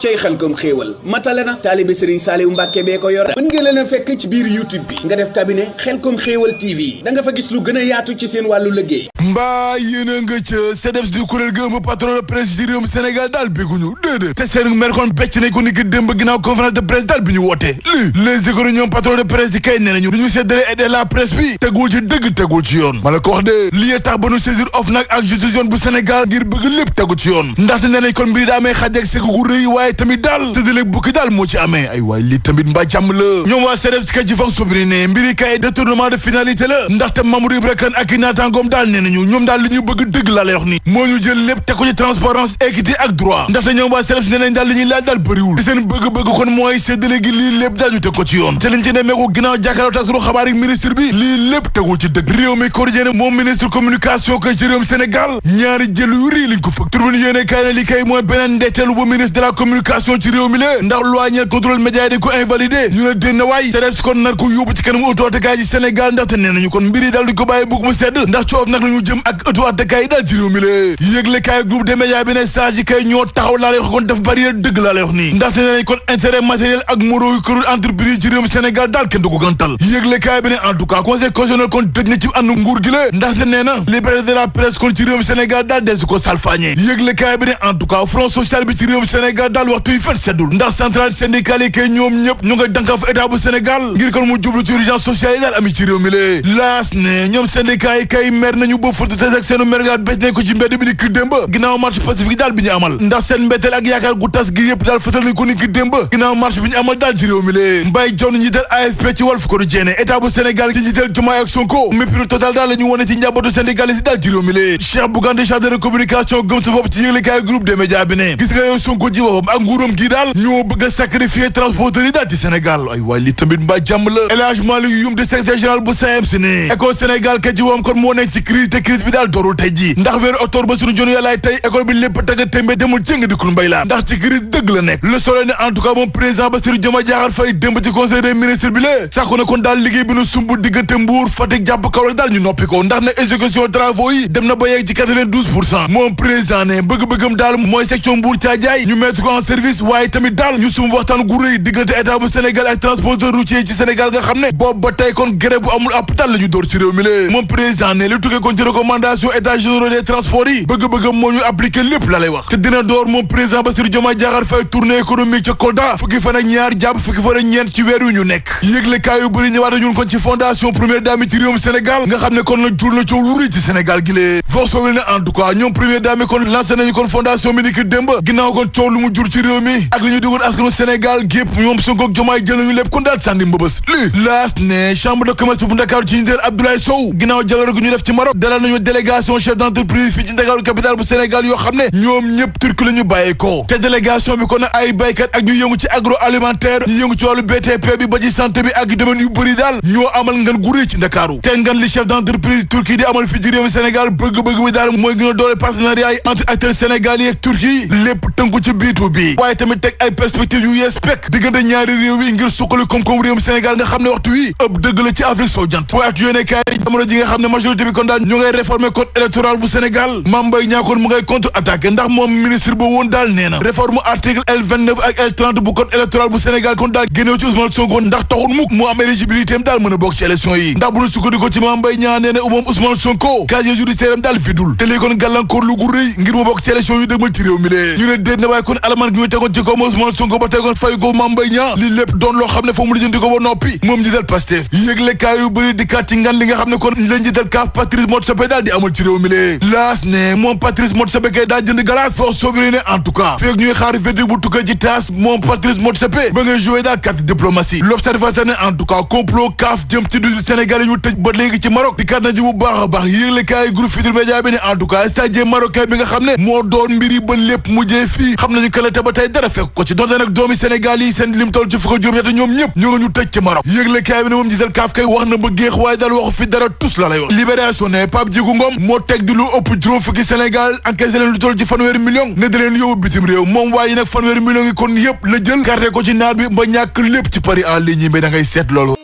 cey Xelcom xéewal matale na taalibe Serigne Saliou Mbàkke bee ko yor mën ngeen leen a fekk ci biir YouTube bi nga def cabinet Xelcom xéewal TV da nga fa gis lu gën a yaatu ci seen wàllu liggéey mbaa yéen a nga ca CDEPS du kuréel ga ëmb patron de presse ci réewum Sénégal daal bégguñu déedéet te seen mer kon becc nañ ko ni ki démb ginnaaw conférence de presse daal bi ñu wootee les économies ñoom patron de presse yi kay nee nañu duñu séddale aider la presse bi tegul ci dëgg tegul ci yoon ma la ko wax de lii tax ba nu saisir OFNAC ak justice yoon bu Sénégal ngir bëgg lépp tegu ci yoon ndaxte nee nañ kon mbiri daa amee xaj ak sek gu rëy waaye tamit daal séddale bukki daal moo ci amee ay waay lii tamit mbaa jàmm la ñoom waa CDEPS kay ci foog sobri ne mbiri kay détournement de finalité la ndaxte Mamadou Ibra Kane ak i naataangoom daal nee nañu ñoom daal li ñu bëgg dëgg laa lay wax ni moo ñu jël lépp teg ko ci transparence équité ak droit ndaxte ñoom waa CDEPS nee nañ daal li ñuy laaj daal bëriwul li seen bëgg-bëgg kon mooy séddale gi lii lépp daal ñu teg ko ci yoon te liñ ci nemmeeku ginnaaw jàkkaarloo tax sunu xabaar yi ministre bi lii lépp tegul ci dëgg réew mi quotidien moom ministre communication kay ci réewum Sénégal ñaari jël yu rii liñ ko fëgg turbine yéene kay ne li kay mooy beneen ndetteelu bu ministre de la communication ci réew mi la ndax loi ñeel contrôle média yi dañ ko invalidé ñu ne dénn waay CDEPS kon nar ko yóbbu ci kanam ëttu attekaay ci Sénégal ndaxte nee nañu kon mbir yi daal di ko bàyyi bugg mu sedd ndax coof nag la ñu jëm ak ëttu attekaay yi daal ci réew mi la yëgle kaay groupe des médias bi ne saa ji kay ñoo taxaw laa lay wax kon def barrière dëgg laa lay wax nii ndaxte nee nañ kon intérêt matériel ak moraux yu këru entreprise ci réewum Sénégal daal kenn du ko gantal yëgle kaay bi ne en tout cas conseil constitutionnel kon tëj na ci ànd nguur gi la ndaxte nee na liberté de la presse kon ci réewum Sénégal daal desu ko salfaañe yëgle kaay bi ne en tout cas front social bi ci réewum Sénégal daal waxtu yi fet seddul ndax centrale syndicale yi kay ñoom ñëpp ñu nga dankaaf état bu Sénégal ngir kon mu jublu ci urgence sociale yi daal ami ci réew mi la laas ne ñoom syndicat yi kay mer nañu ba furtu te ak seenu mergaat béj nañ ko ci mbedd bi ni ki démb ginnaaw marche pacifique daal bi ñu amal ndax seen mbetteel ak yaakaar gu tas gi yëpp daal fëtal nañ ko ni ki démb ginnaaw marche bi ñu amal daal ci réew mi la Mbaye Dione njiital AFP ci Walf Quotidien état bu Sénégal ci njiital Diomaye ak Sonko mépris total daal la ñu wone ci njabootu syndicaliste daal ci réew mi la Cheikh Bougane chargé de communication gëm sa bopp ci yëglekaay groupe des médias bi ne gis nga yow Sonko ji boppam ak nguuram gi daal ñoo bëgg a sacrifier transporteurs yi daal ci Sénégal ay waay li tamit mbaa jàmm la El Hadj Malick Youm di secrétaire général bu SAEMS ne école Sénégal ka ci woom kon moo nekk ci crise te crise bi daal doorul tey ji ndax weeru octobre ba suñu jonu yàllaay tey école bi lépp tagga témbé demul cëng dikul mbay laa ndax ci crise dëgg la nekk le soleil ne en tout cas moom président Bassirou Diomaye Diakhar Faye démb ci conseil des ministres bi la sàkku na kon daal liggéey bi nu sumb diggante Mbour Fatick jàpp Kaolack daal ñu noppi ko ndax ne exécution travaux yi dem na ba yegg ci 92% moom président ne bëgg-bëggam daal mooy section Mbour Thiadiaye ñu mettre ko en service waaye tamit daal ñu sumb waxtaan gu rëy diggante état bu Sénégal ak transporteur routier ci Sénégal nga xam ne boobu ba tey kon grève bu amul apital la ñu door ci réew mi la moom président ne li tukkee kon ci recommandation état généraux des transports yi bëgg-bëggam moo ñu appliquer lépp la lay wax te dina door moom président Bassirou Diomaye Diakhar Faye tournée économique ca Kolda fukki fan ak ñaar jàpp fukki fan ak ñeent ci weer yu ñu nekk yëgle kaay yu bëri ñëwaat ñun kon ci fondation première dame ci réewum Sénégal nga xam ne kon la jur na coow lu rëy ci Sénégal gi lee voxsowel ne en tout cas ñoom première dame kon lancé nañu kon fondation bi ni ki démb ginnaaw kon coow lu mu jur ci réew mi ak li ñu dugal askanu Sénégal gépp ñoom Sonko ak Diomaye jël nañu lépp kon daal sànni mbëbës lii laas ne chambre de commerce bu Ndakaaru ci njiital Abdoulaye Sow ginnaaw jaloore gu ñu def ci Maroc dalal nañu délégation chef d'entreprise fii ci Ndakaaru capitale bu Sénégal yoo xam ne ñoom ñëpp turki la ñu bàyyee ko te délégation bi kon ay baykat ak ñu yëngu ci agroalimentaire ñu yëngu ci wàllu BTP bi ba ci santé bi ak domaine yu bëri daal ñoo amal ngan gu rëy ci Ndakaaru te ngan li chef d'entreprise Turquie di amal fii ci réew Sénégal bëgg-bëgg bi daal mooy gën a doole partenariat yi entre acteurs sénégalais ak Turquie lépp tënku ci biitu bi waaye tamit teg ay perspectives yu yees pek diggante ñaari réew yi ngir suqali koom-koom réewum Sénégal nga xam ne waxtu wi ëpp dëgg la ci Afrique sowu-jant waatu yéene kaay jamono ji nga xam ne majorité bi kon daal ñu ngay réformer code électoral bu Sénégal Mame Mbaye Niang kon mu ngay contre attaqué ndax moom ministre ba woon daal nee na réforme article L29 ak L30 bu code électoral bu Sénégal kon daal génnew ci Ousmane Sonko ndax taxul mukk mu am éligibilité am daal mën a bokk ci élection yi ndax bu ñu sukkandiku ci Mame Mbaye Niang nee na moom Ousmane Sonko casier judiciaire am daal vidul te léegi kon gàllankoor lu gu rëy ngir mu bokk ci élection yu dëgmal ci réew mi lee ñu ne déet na waaye kon alamaan gi ñu tegoon ci kaw Ousmane Sonko ba tegoon fay ko Mame Mbaye Niang li lépp doon loo xam ne foo mu lijjanti ko ba noppi moom njiital Pastef yëgle kaay yu bëri di kat ci ngan li nga xam ne kon la njiital kaaf Patrice Motsepe daal di amal ci réew mi lee laas ne moom Patrice Motsepe kay daa jënd glace foo sobri ne en tout cas feeg ñuy xaar verdict bu tukkee ci taas moom Patrice Motsepe ba ngay joué daal carte diplomatie l'observateur ne en tout cas complot kaaf jëm ci du Sénégal yi ñu tëj ba léegi ci Maroc di kat na ji bu baax a baax yëgle kaay groupe Futurs Médias bi ne en tout cas stagiaire marocain bi nga xam ne moo doon mbir yi ba lépp mujjee fii xam nañu kala te ba tey dara fekk ko ci donte nag doomi Sénégal yi seen lim toll ci fukk juróom-ñett ñoom ñëpp ñoo nga ñu tëj ci Maroc yëgle kaay bi ne moom jiital kaaf kay wax na ba géex waaye daal waxu fi dara tus la lay wax libération ne Pape Djigu Ngom moo teg di lu ëpp juróom fukki Sénégal encaissé leen lu toll ci fanweeri million ne da leen yóbbu bitim réew moom waaye nag fanweeri million yi kon yëpp la jël carte ko ci naar bi ba ñàkk lépp ci pari en ligne yi mais da ngay seet loolu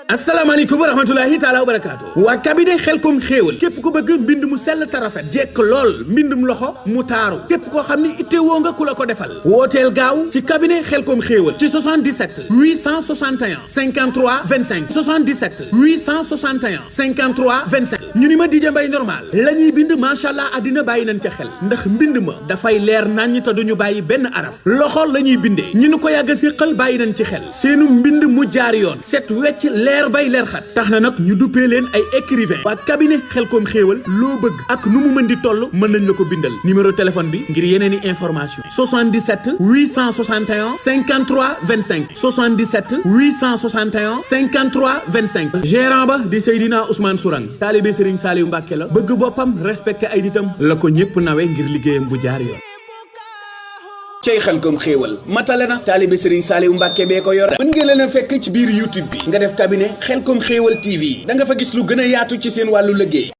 asalaamaaleykum wa rahmatulahi taala wa barakaatu waa cabinet xelkom xéewal képp ku bëgg mbind mu sell te rafet jekk lool mbindum loxo mu taaru képp koo xam ni ittewoo nga ku la ko defal wooteel gaaw ci cabinet xelkom xéewal ci 77 861 53 25 77 861 53 25 ñu ni ma DJ Mbaye normal la ñuy bind macha allah àddina bàyyi nañ ca xel ndax mbind ma dafay leer naññ te duñu bàyyi benn araf loxo la ñuy bindee ñu ni ko yàgg siqal bàyyi nañ ci xel seenu mbind mu jaar yoon set wecc leer bay leer xat tax na nag ñu duppee leen ay écrivain waa cabinet xelkom xéewal loo bëgg ak nu mu mën di toll mën nañ la ko bindal numéro téléphone bi ngir yeneen i information 77 861 53 25 77 861 53 25 gérant ba di Seydina Ousmane Sourang taalibe Serigne Saliou Mbacké la bëgg boppam respecté ay nitam la ko ñëpp nawe ngir liggéeyam bu jaar yoon cey xelkom xéewal matale na taalibe Serigne Saliou Mbacké bee ko yor mën ngeen leen a fekk ci biir YouTube bi nga def cabinet xelkom xéewal TV da nga fa gis lu gën a yaatu ci seen wàllu liggéey